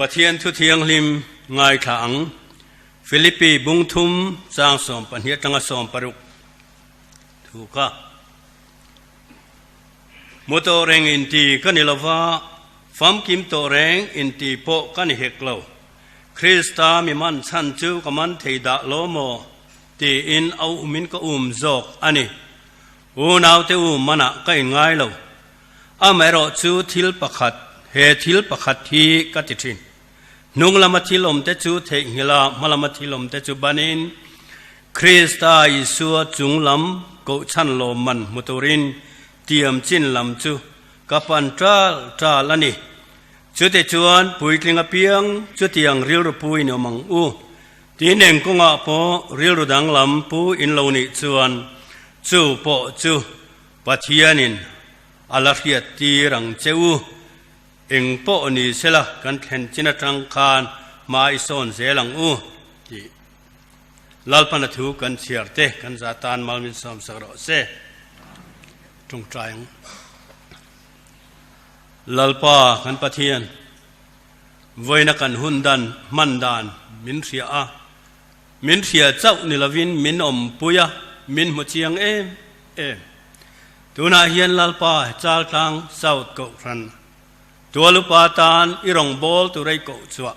Pathian thu thianghlim ngaithla ang. Philippi bung thum chang 12 atanga 16 thu kha. Mu tawh reng inti ka ni lova, famkim tawh reng inti pawh ka ni hek lo. Krista mi man chhan chu ka man thei dah lo maw? tiin a umin ka um zawk a ni. Unaute u manah ka inngai lo. Amaherawh chu thil pakhat, he thil pakhat hi ka ti thin. Hnung lama thil awmte chu theihnghilh a, hma lama thil awmte chu banin Krista Isua chung lam kohchhan lawmman hmu turin tiam chin lam chu ka pan ṭal ṭal a ni. Chutichuan puitling apiang chutiang rilru pu in awm ang u. Tin eng kawngah pawh rilru danglam pu in lo nih chuan chu pawh chu Pathianin a la hriat tir ang che u. Eng pawh ni sela kan thlen chin atang khan hma i sawn zel ang u tih Lalpana thu kan chhiar te kan za tan mal min sawm sak rawh se. Tawngtai ang. Lalpa kan Pathian, vawiina kan hun dan hman dan min hria a, min hria chauh ni lovin min awmpui a, min hmu chiang em em. Tunah hian Lalpa Chaltlang South Kohhran Tualupa tan i rawngbâwl tur ei koh chhuah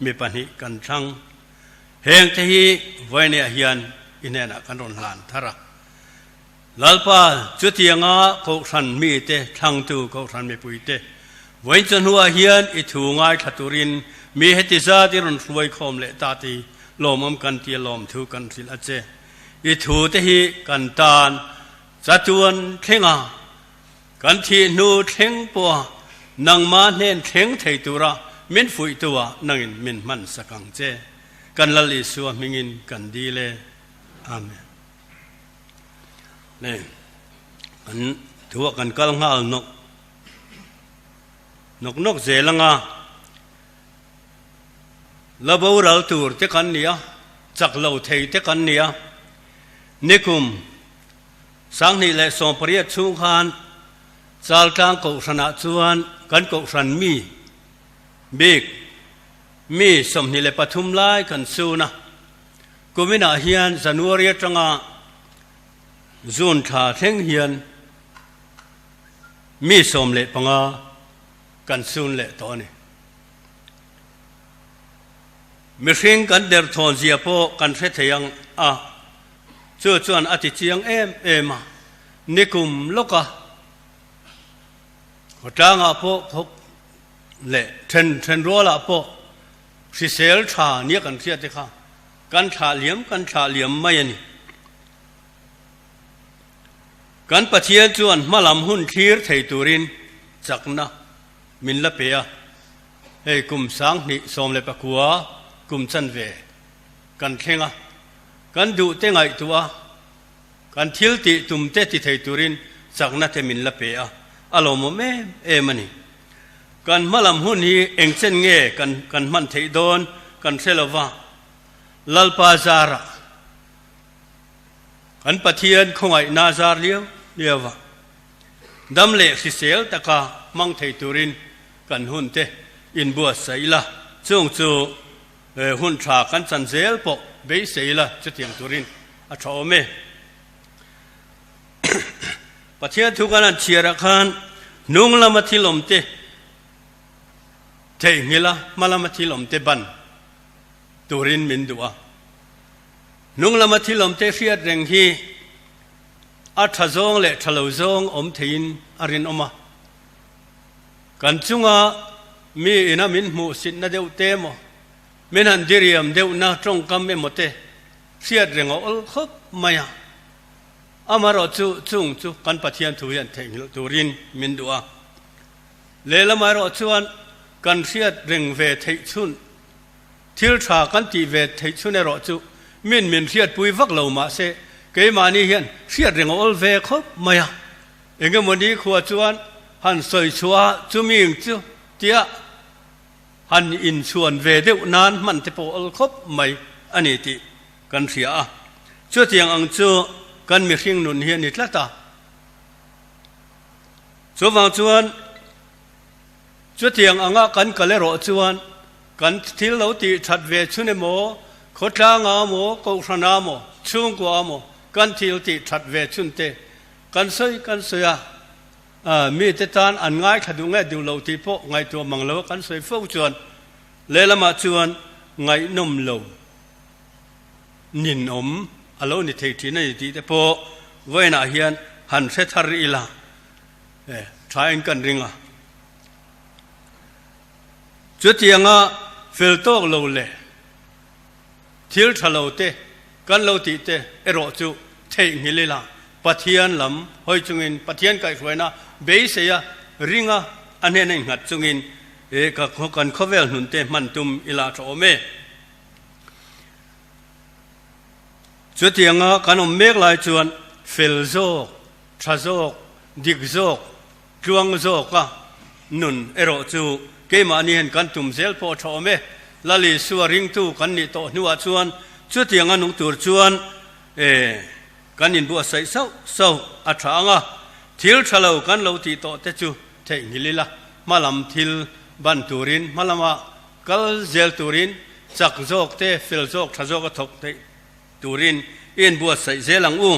mi pahnih kan thlang. Hengte hi vawineah hian i hnenah kan rawn hlan thar a. Lalpa, chutianga Kohhran mite thlangtu Kohhran mipuite, vawiin chawhnuah hian i thu ngaithla turin mi heti zat i rawn hruai khawm leh ta tih lawmawm kan tia lawmthu kan hrilh a che. I thu te hi kan tan chatuan thleng a, kan thih hnu thleng pawha nangmah hnen thleng thei tura min fuihtu ah nangin min hman sak ang che. Kan Lal Isua hmingin kan dil e. Amen. Le, kan thu ah kan kal nghal nawk nawk nawk zel anga La boral tur te kan ni a, chak lo thei te kan ni a. Nikum 2018 chhung khan Chaltlang Kohhranah chuan kan Kohhran mi bik mi 23 lai kan sun a. Kuminah hian January atanga June thla thleng hian mi 15 kan sun leh tawh a ni. Mihring kan derthawn zia pawh kan hre thei ang a, chu chuan a ti chiang em em a, nikum lawka khawtlangah pawh khawp leh then then rualah pawh hrisel tha nia kan hriat te kha kan thlah liam kan thlah liam mai a ni. Kan Pathian chuan hmalam hun thlir thei turin chakna min la pe a, hei kum 2019 kum chanve kan thleng a, kan duh te ngaihtuah a, kan thil tih tum te ti thei turin chakna te min la pe a, a lawmawm em em a ni. Kan hmalam hun hi engchen nge kan kan hman theih dawn kan hre lo va, Lalpa zarah kan Pathian khawngaihna zar liau liau va, Dam leh hrisel taka hmang thei turin kan hun te inbuatsaih ila, chung chu hun tha kan chan zel pawh beisei ila chutiang turin a tha awm e. Pathian thu kan han chhiarah khan hnung lama thil awm te theihnghilh a, hma lama thil awm te ban turin min duh a. Hnung lama thil awm te hriat reng hi A tha zawng leh tha lo zawng awm theiin a rinawm a. Kan chunga mi ina min hmuhsitna deuh te emaw, min han diriam deuhna tawngkam emaw te hriat reng a awl khawp mai a. Amaherawh chu chung chu kan Pathian thu hian theihnghilh turin min duh a. Lehlamah erawh chuan kan hriat reng ve theih chhun, Thil tha kan tih ve theih chhun erawh chu min min hriatpui vak lo mah se keimahni hian hriat reng a awl ve khawp mai a. Engemaw ni khua chuan han sawi chhuah a chumi eng chu tia han inchhuan ve deuh nan hman te pawh awl khawp mai a ni tih kan hria a. Chutiang ang chu kan mihring nun hi a ni tlat a. Chuvang chuan chutiang anga kan kal erawh chuan. Kan thil lo tih that ve chhun emaw, khawtlangah maw, kohhranah maw, chhungkuaah maw kan thil tih that ve chhun te kan sawi kan sawi a, mite tan an ngaithla duh nge duh lo tih pawh ngaihtuah mang lo a kan sawi fo chuan lehlamah chuan ngaihnawm lo ninawm a lo ni thei thin a ni tih te pawh vawiinah hian han hre thar ila thain kan ring a. Chutianga fel tawk lo leh thil tha lo te kan lo tih te erawh chu theihnghilh ila Pathian lam hawi chungin Pathian kaihhruaina beiseia ringa a hnena innghat chungin kan khawvel hnun te hman tum ila tha awm e. Chutianga kan awm mek lai chuan fel zawk, tha zawk, dik zawk, Tluang zawka nun erawh chu keimahni hian kan tum zel pawh a tha awm e. Lal Isua ringtu kan nih tawh hnuah chuan chutiang a nung tur chuan e kan inbuatsaih sauh sauh a tha ang a, thil tha lo kan lo tih tawh te chu theihnghilh ila, hmalam thil ban turin hmalama kal zel turin chak zawk te fel zawk tha zawk a thawk theih turin i inbuatsaih zel ang u.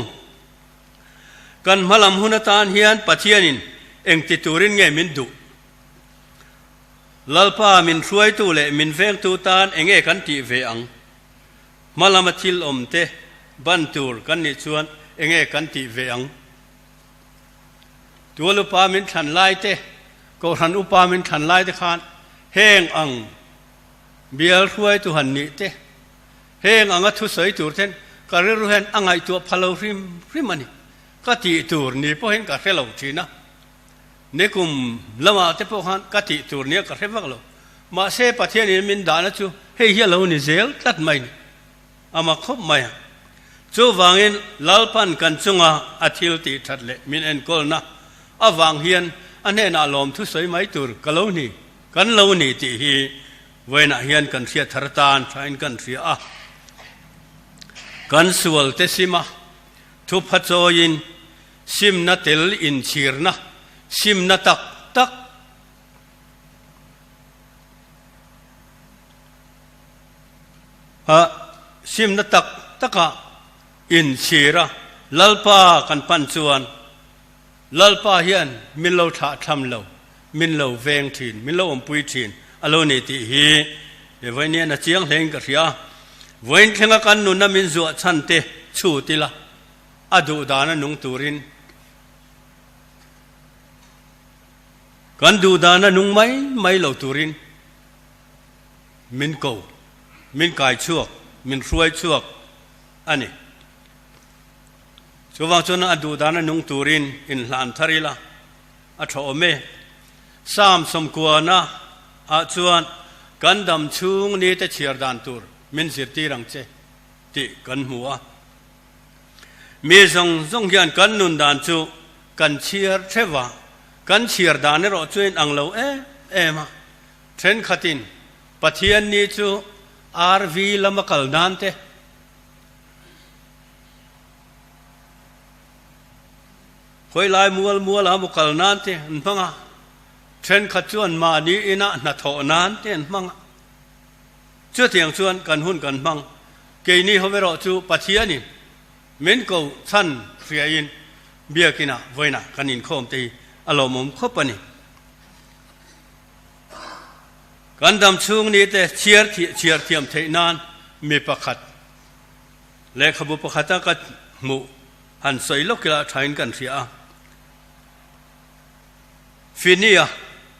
Kan hmalam hun atan hian Pathianin engti turin nge min duh? Lalpa min hruaitu leh min vengtu tan enge kan tih ve ang? Hmalama thil awmte ban tur kan nih chuan enge kan tih ve ang? Tual upa min thlan lai te, Kohhran upa min thlan lai te khan heng ang bial hruaitu han nih te, Heng anga thusawi tur ten ka rilru hian a ngaihtuah pha lo hrim hrim a ni. Ka tih tur ni pawhin ka hre lo thin a. Nikum lamah te pawh khan ka tih tur nia ka hre vak lo. Mahse Pathianin min dahna chu hei hi a lo ni zel tlat mai ni. A mak khawp mai a. Chuvangin Lalpan kan chunga a thil tih that leh min enkawlna avang hian a hnenah lawm thusawi mai tur ka lo ni, kan lo ni tih hi Vawiinah hian kan hriat thar atan thain kan hria a, kan sual te sima thupha chawiin simna tel inchhirna, simna tak tak a simna tak taka inchhira Lalpa kan pan chuan Lalpa hian min lo thlah tham lo, min lo veng thin, min lo awmpui thin a lo ni tih hi vawiin hian a chiang hlein ka hria. Vawiin thlenga kan nunna min zuah chhan te chhut ila, a duh dana nung turin kan duh dana nung mai mai lo turin min ko, min kai chhuak, min hruai chhuak a ni. Chuvang chuan a duh dana nung turin inhlan thar ila a tha awm e. Psalm sawmkuana ah chuan kan dam chhung ni te chhiar dan tur min zirtir ang che tih kan hmu a. Mi zawng zawng hian kan nun dan chu kan chhiar theuh a, kan chhiar dan erawh chu in ang lo em em a. Thenkhatin Pathian ni chu RV lama kal nan te, Khawi lai mual mual a mukal nan te an hmang a, thenkhat chuan mahni inah hnathawh nan te an hmang a. Chutiang chuan kan hun kan hmang. Keini ho erawh chu Pathianin min ko chhan hriain biakinah vawiinah kan inkhawm te hi a lawmawm khawp a ni. Kan dam chhung ni te chhiar chhiar thiam theih nan mi pakhat Lehkhabu pakhata ka hmuh han sawi lawk ila thain kan hria a. Finia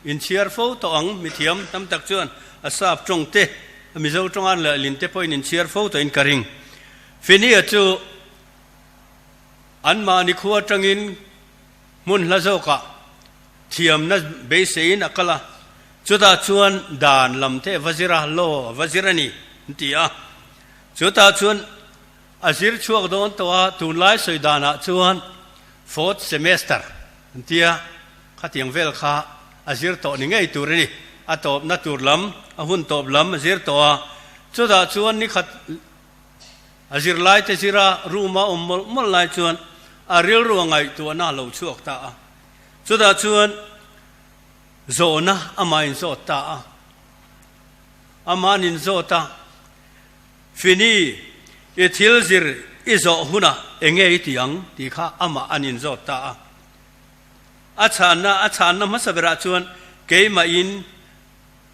inchhiar fo tawh ang mithiam tam tak chuan a sap tawng te, a Mizo tawnga an lehlin te pawhin inchhiar fo tawhin ka ring. Finia chu anmahni khua atangin hmun hla zawkah thiamna beiseiin a kal a, chutah chuan dan lam te va zir a, law a va zir a ni an ti a. Chutah chuan a zir chhuak dawn tawh a, tunlai sawi danah chuan fourth semester an tia, khatiang vel kha a zir tawh ni ngei tur a ni. A tawpna tur lam, a hun tawp lam a zir tawh a, chutah chuan ni khat a zir lai te zir a, room a awm mawlh mawlh lai chuan a rilru a ngaihtuahna a lo chhuak ta a, chutah chuan zawhna amah inzawt ta a. Ama'n inzawt a, Fini, i thil zir i zawh hunah enge i ti ang? tih kha amah an inzawt ta a. A chhanna a chhanna hmasa berah chuan keimahin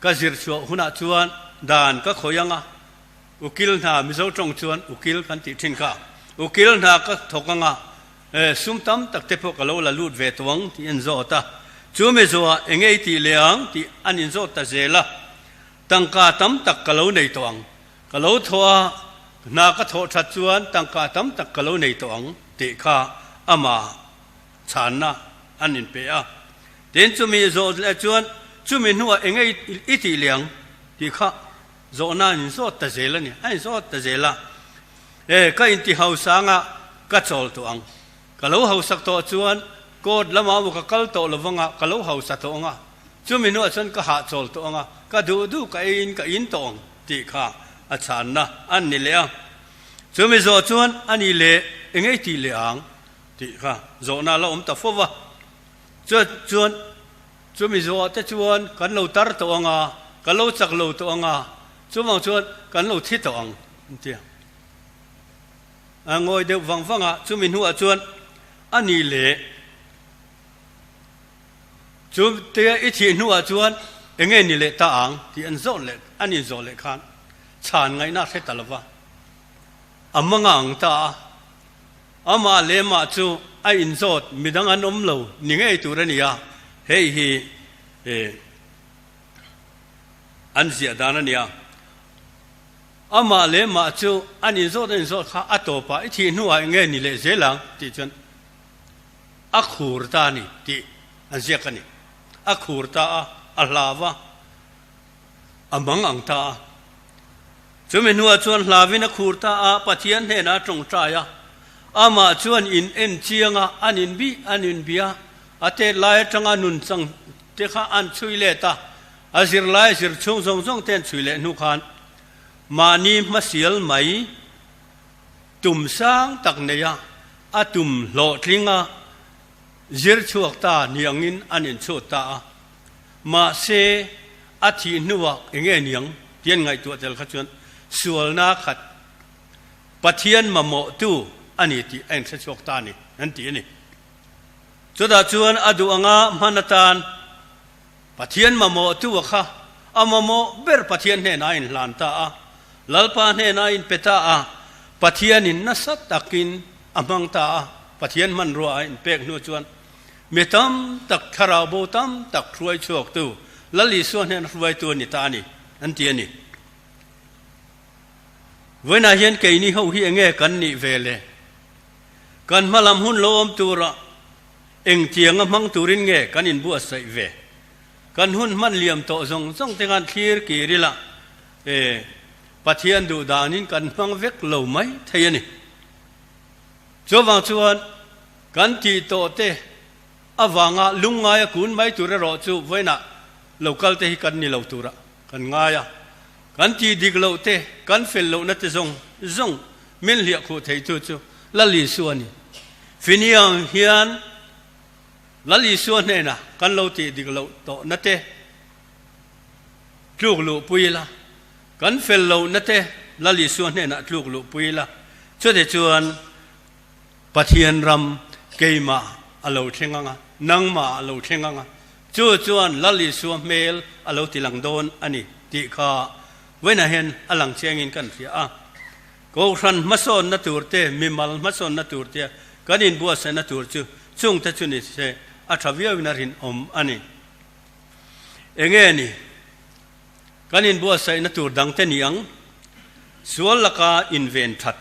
ka zir chhuah hunah chuan dan ka khawih ang a, ukil hna Mizo tawng chuan ukil kan tih thin kha, ukil hna ka thawk ang a, sum tam tak te pawh ka lo la lut ve tawh ang tih an zawt a. Chu Mizoah enge i tih leh ang tih an inzawt ta zel a, tangka tam tak ka lo nei tawh ang, ka lo thawh a, hna ka thawh that chuan tangka tam tak ka lo nei tawh ang tih kha amah chhanna an inpe a. Tin, chumi zawh leh chuan chumi hnuah eng nge i tih leh ang tih kha zawhna an inzawt ta zel a ni. A inzawt ta zel a, E, ka inti hausanga ka chawl tawh ang. Ka lo hausak tawh chuan court lamah maw ka kal tawh lo vanga ka lo hausa tawh ang a, chumi hnuah chuan ka hahchawl tawh ang a, ka duh duh ka eiin ka in tawh ang tih kha a chhanna an ni leh a. Chumi zawh chuan a ni leh eng nge i tih leh ang? Tih kha zawhna a la awm ta fo va. Chu chuan chumi zawhah te chuan kan lo tar tawh ang a, kan lo chak lo tawh ang a, chuvang chuan kan lo thi tawh ang an ti a. A ngawi deuh vang vang a, chumi hnuah chuan a ni leh chu te i thih hnuah chuan eng nge ni leh ta ang tih an zawh leh an inzawh leh khan chhan ngaihna a hre ta lo va, a manga ang ta a. Amah leh mah chu a inzawt midang an awm lo ni ngei tur a ni a, hei hi an ziah dan a ni a. Amah leh mah chu an inzawt an inzawt kha a tawpah i thih hnuah eng nge ni leh zel ang tih chuan a khur ta a ni tih an ziak a ni. A khur ta a, a hlau a, a mang ang ta a. Chumi hnuah chuan hlavin a khur ta a, Pathian hnenah a tawngtai a. Amah chuan in en chiang a, an inbih an inbia, a tet lai atanga nun chang te kha an chhui let a, a zirlai zir chhung zawng zawng te an chhui leh hnu khan mahni hmasial mai tum sang tak nei a, a tum hlawhtling a, zir chhuak ta ni angin an inchhut ta a. Mahse, a thih hnuah eng nge niang tih an ngaihtuah tel kha chuan sualna khat Pathian mamawhtu a ni tih a inhre chhuak ta a ni an ti a ni. Chutah chuan a duh anga hman atan Pathian mamawhtu a kha a mamawh ber Pathian hnenah a inhlan ta a, Lalpa hnenah a inpe ta a, Pathianin nasa takin a hmang ta a, Pathian hmanrua a inpek hnu chuan Mi tam tak thlarau bo tam tak hruai chhuaktu Lal Isua hnena hruaitu a ni ta a ni, an ti a ni. Vawiinah hian keini ho hi enge kan nih ve le? Kan hmalam hun lo awm turah engtianga hmang turin nge kan inbuatsaih ve? Kan hun hman liam tawh zawng zawng te khan thlir kir ila, e, Pathian duh danin kan hmang vek lo mai thei a ni. Chuvang chuan kan tih tawh te avanga lungngaia kun mai tur erawh chu vawiinah lo kal te hi kan ni lo turah kan ngai a. Kan tih dik loh te, kan fel lohna te zawng zawng min hliah khuh theitu chu Lal Isua a ni. Finiang hian Lal Isua hnenah kan lo tih dik loh tawhna te tluk luh pui ila, Kan fel lohna te Lal Isua hnenah tluk luhpui ila, chute chuan Pathian ram keimah a lo thleng ang a, nangmah a lo thleng ang a, chu chuan Lal Isua hmel a lo ti lang dawn a ni tih kha vawiinah hian a lang chiangin kan hria a. Kohhran hmasawnna tur te, mimal hmasawnna tur te, kan inbuatsaihna tur chu chungte chu ni se a tha viauin a rinawm a ni. Enge ni? Kan inbuatsaihna tur dangte ni ang, sual laka inven that.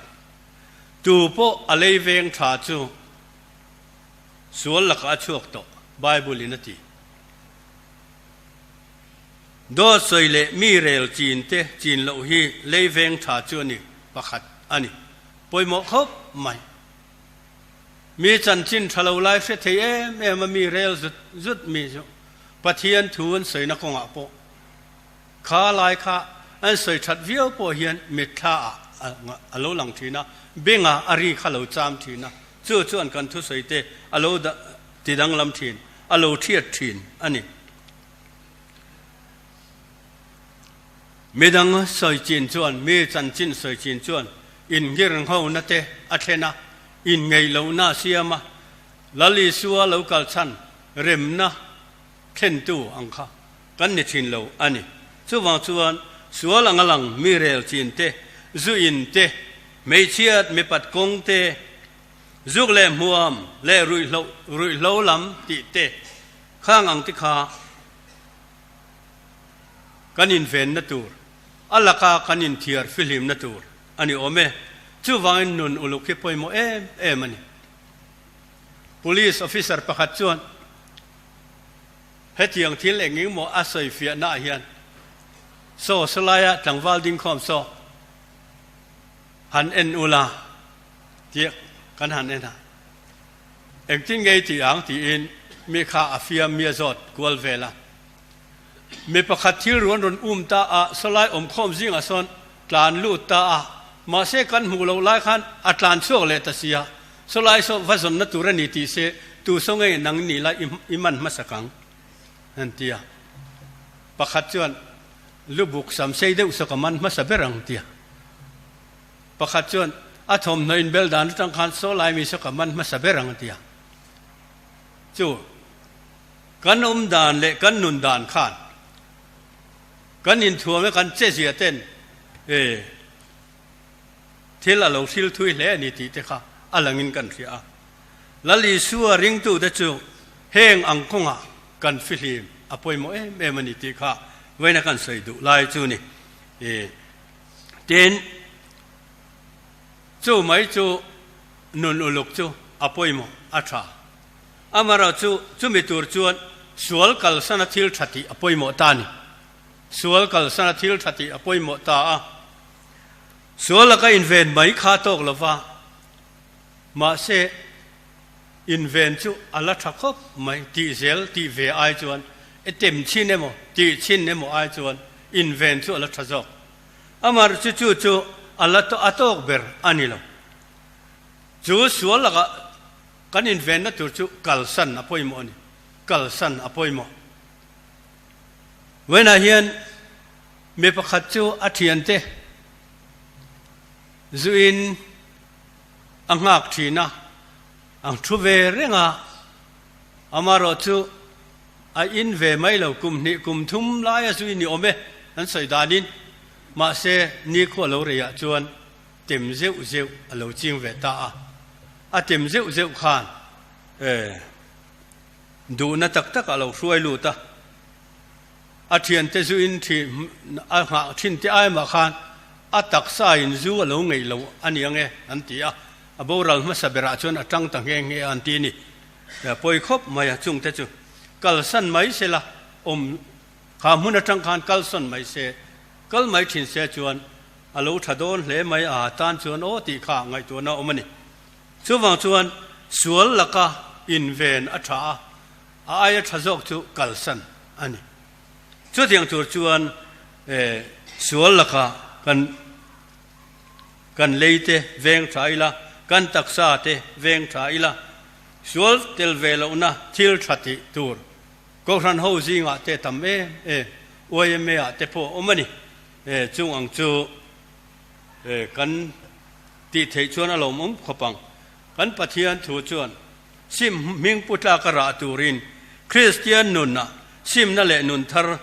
Tu pawh a lei veng tha chu sual laka a chhuak tawh, Bible in a ti. Dawt sawi leh mi rel chin te chin loh hi lei veng tha chu a ni pakhat a ni. Pawimawh khawp mai. Mi chanchin tha lo lai hre thei em em a mi rel zut zut mi chu Pathian thu an sawina kawngah pawh kha lai kha an sawi that viau pawh hian mitthla ah a lo lang thin a, bengah a ri kha lo cham thin a, chu chuan kan thusawi te a lo ti danglam thin, a lo thiat thin a ni. Midang sawi chin chuan, mi chanchin sawi chin chuan inngirnghona te a thlen a, inngeih lohna a siam a, Lal Isua lo kal chhan remna thlentu ang kha kan ni thin lo a ni. Chuvang chuan sual anga lang mi rel chin te, zu in te, hmeichhiat mipat kawng te, zuk leh hmuam leh ruihhlo ruihhlo lam tih te khang ang te kha kan invenna tur, a laka kan inthiar fihlimna tur a ni awm e. Chuvangin nun uluk hi pawimawh em em a ni. Police officer pakhat chuan hetiang thil eng eng maw a sawi fiahnaah hian saw sawlaia tlangval dingkhawm saw han en ula tih kan han en a. Engtin nge i tih ang tiin mi kha a fiam mi a zawt kual vel a. Mi pakhat thil ruan rawn um ta a, sawlai awmkhawm zingah sawn tlan lut ta a, mahse kan hmuh loh lai khan a tlan chhuak leh ta si a, sawlai saw va zawnna tur a ni tih se tu saw nge nang ni la i man hmasak ang an ti a. Pakhat chuan lubuk sam sei deuh saw ka man hmasa ber ang ti a. Pakhat chuan a thawmhnaw inbel dan atang khan saw lai mi saw ka man hmasa ber ang a ti a. Chu kan awm dan leh kan nun dan khan kan inthuam e kan che zia ten e thil a lo hril thui hle a ni tih te kha a langin kan hria a. Lal Isua ringtute chu heng ang kawngah kan fihlim a pawimawh em em a ni tih kha vawiina kan sawi duh lai chu ni. E Tin, chu mai chu nun uluk chu a pawimawh a tha. Amaherawh chu chumi tur chuan sual kalsana thil tha tih a pawimawh ta a ni. Sual kalsana thil tha tih a pawimawh ta a. Sual laka inven mai kha tawk lo va, mahse inven chu a la tha khawp mai tih zel tih ve ai chuan e tem chhin emaw tih chhin emaw ai chuan inven chu a la tha zawk. Amaherawh chu chu chu a la a tawk ber a ni lo. Chu sual lakah kan invenna tur chu kalsan a pawimawh a ni. Kalsan a pawimawh. Vawiinah hian mi pakhat chu a thiante zuin a nghak thin a, a thu ve reng a, amaherawh chu a in ve mai lo, kum hnih kum thum laia zui ni awm e an sawi danin, mahse nikhua lo reiah chuan tem zeuh zeuh a lo ching ve ta a, a tem zeuh zeuh khan e duhna tak tak a lo hruai lut a, a thiante zuin a nghah thin te ai mah khan a taksa in zu a lo ngeih lo a ni ang e an ti a, a boral hmasa berah chuan a tang ta nghe nghe a an ti a ni. Pawi khawp mai a chungte chu kalsan mai se la awm kha hmun atang khan kalsawn mai se, kal mai thin se chuan a lo tha dawn hle mai a tan chuan aw tih kha ngaihtuahna a awm a ni. Chuvang chuan sual laka inven a tha a, a aia tha zawk chu kalsan a ni. Chutiang tur chuan sual laka kan kan lei te veng tha ila, kan taksa te veng tha ila, sual tel ve lohna thil tha tih tur Kohhran ho zingah te tam em em, YMA ah te pawh a awm a ni. Chung ang chu kan tih theih chuan a lawmawm khawp ang. Kan Pathian thu chuan sim hming pu tlaka rah turin Kristian nunah simna leh nun thar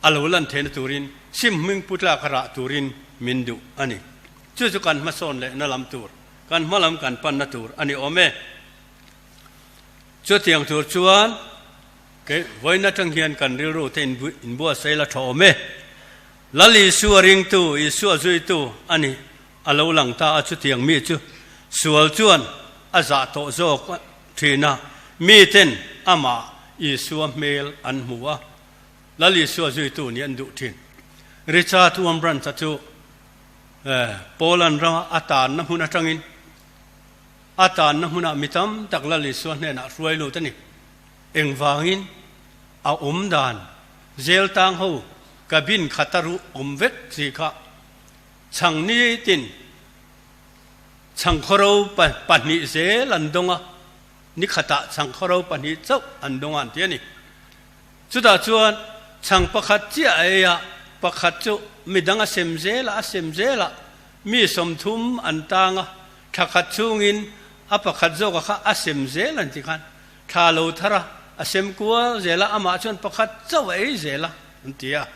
a lo lan theihna turin sim hming pu tlaka rah turin min duh a ni. Chu chu kan hmasawn lehna lam tur, kan hma lam kan panna tur a ni awm e. Chutiang tur chuan kei vawiin atang hian kan rilru te inbuatsaih la tha awm e. Lal Isua ringtu, Isua zuitu a ni a lo lang ta a, chutiang mi chu sual chuan a zah tawh zawk thin a, miten amah Isua hmel an hmu a, Lal Isua zuitu nih an duh thin. Richard Wurmbrand-a chu Poland rama a tanna hmun atangin A tanna hmunah mi tam tak Lal Isua hnenah hruai lut a ni. Engvangin? A awm dan, zel tang ho cabin khata ruh awm vek chi kha chhang nitin chhangkhawro pahnih zel an dawng a, ni khatah chhangkhawro pahnih chauh an dawng a an ti a ni. Chutah chuan chhang pakhat chiah a ei a. pakhat chu midang a sem zel a, a sem zel a, mi 30 an tang a, thla khat chhungin a pakhat zawka kha a sem zel an ti khan thla lo thar a, a sem kual zel a, amah chuan pakhat chauh a ei zel a an ti a.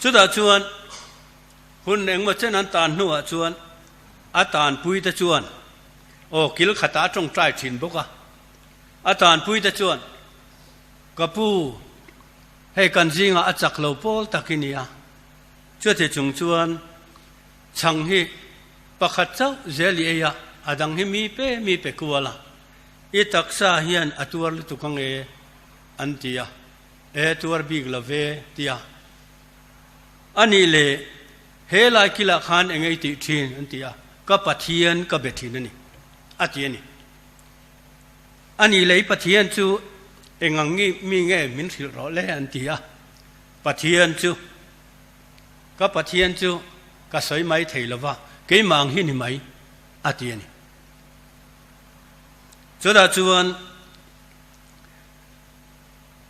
Chutah chuan hun engmaw chen an tan hnuah chuan a tanpuite chuan aw kil khatah a tawngtai thin bawk a, a tanpuite chuan Ka pu, hei kan zingah a chak lo pawl tak i nia. Chuti chung chuan chhang hi pakhat chauh zel i ei a, a dang hi mi pe mi pe kual a, i taksa hian a tuar lutuk ang e, an ti a. E tuar bik lo ve, ti a. A nih le, he lai kilah khan eng ei tih thin, an ti a. Ka Pathian ka be thin a ni, a ti a ni. A nih lei Pathian chu eng ang mi nge min hrilh rawh le an ti a, Pathian chu ka Pathian chu ka sawi mai thei lo va, keimah ang hi ni mai a ti a ni. Chutah chuan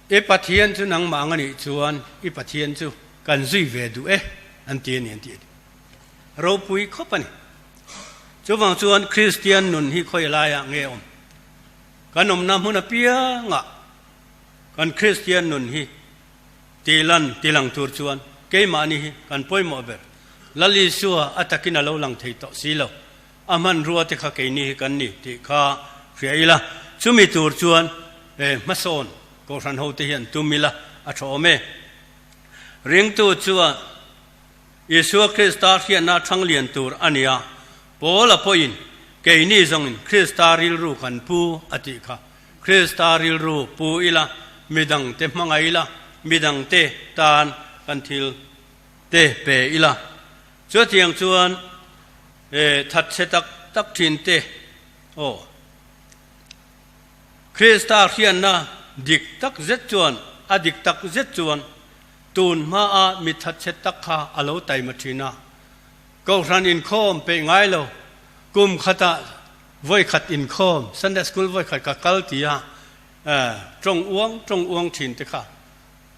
i Pathian chu nangmah ang a nih chuan i Pathian chu kan zui ve duh e an ti a ni an ti a ni. Ropui khawp a ni. Chuvang chuan Kristian nun hi khawi laiah nge awm? Kan awmna hmun apiangah kan Kristian nun hi tilan tilang tur chuan keimahni hi kan pawimawh ber. Lal Isua a takin a lo lang thei tawh si lo. A hmanrua te kha keini hi kan ni tih kha hria ila. Chumi tur chuan hmasawn Kohhran hote hian tum ila a tha awm e. Ringtu chuan. Isua Krista hriatna thang lian tur a ni a, Paula pawhin keini zawngin Krista rilru kan pu a tih kha. Krista rilru pu ila, midangte hmangaih ila, midangte tan kan thil te pe ila. Chutiang chuan thatchhe tak tak thin te aw. Krista hriatna dik tak zet chuan a dik tak zet chuan Tun hmaa mi thatchhe tak kha a lo taima thin a, Kohhran inkhawm peih ngai lo, kum khatah vawi khat inkhawm, Sunday School vawi khat ka kal tia tawng uang tawng uang thin te kha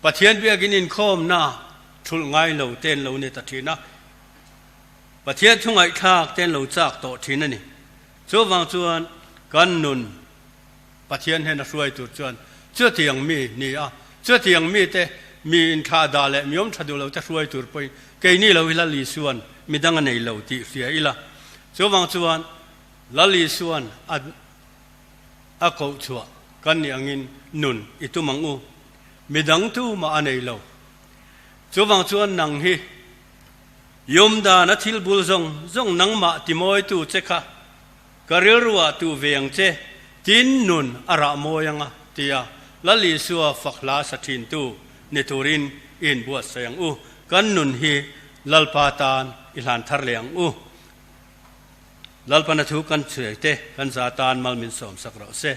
Pathian biakin inkhawmna thulh ngai lo ten lo ni ta thin a, Pathian thu ngaihthlak ten lo chak tawh thin a ni. Chuvang chuan kan nun Pathian hnena hruai tur chuan chutiang mi ni a, chutiang mite mi inthlah dah leh mi awm tha duh lo te hruai tur pawhin keini lo hi Lal Isuan midang a nei lo tih hria ila. Chuvang chuan Lal Isuan a a koh chhuah kan nih angin nun i tum ang u. Midang tu mah a nei lo. Chuvang chuan nang hi i awm dan a thil bul zawng zawng nangmah timawitu che kha Ka rilruah tu ve ang che, tin nun a rah mawi anga tia Lal Isua fak hla sa thintu ni turin i inbuatsaih ang u. Kan nun hi Lalpa tan i hlan thar leh ang u. Lalpana thu kan chhuai te kan za tan mal min sawmsak rawh se.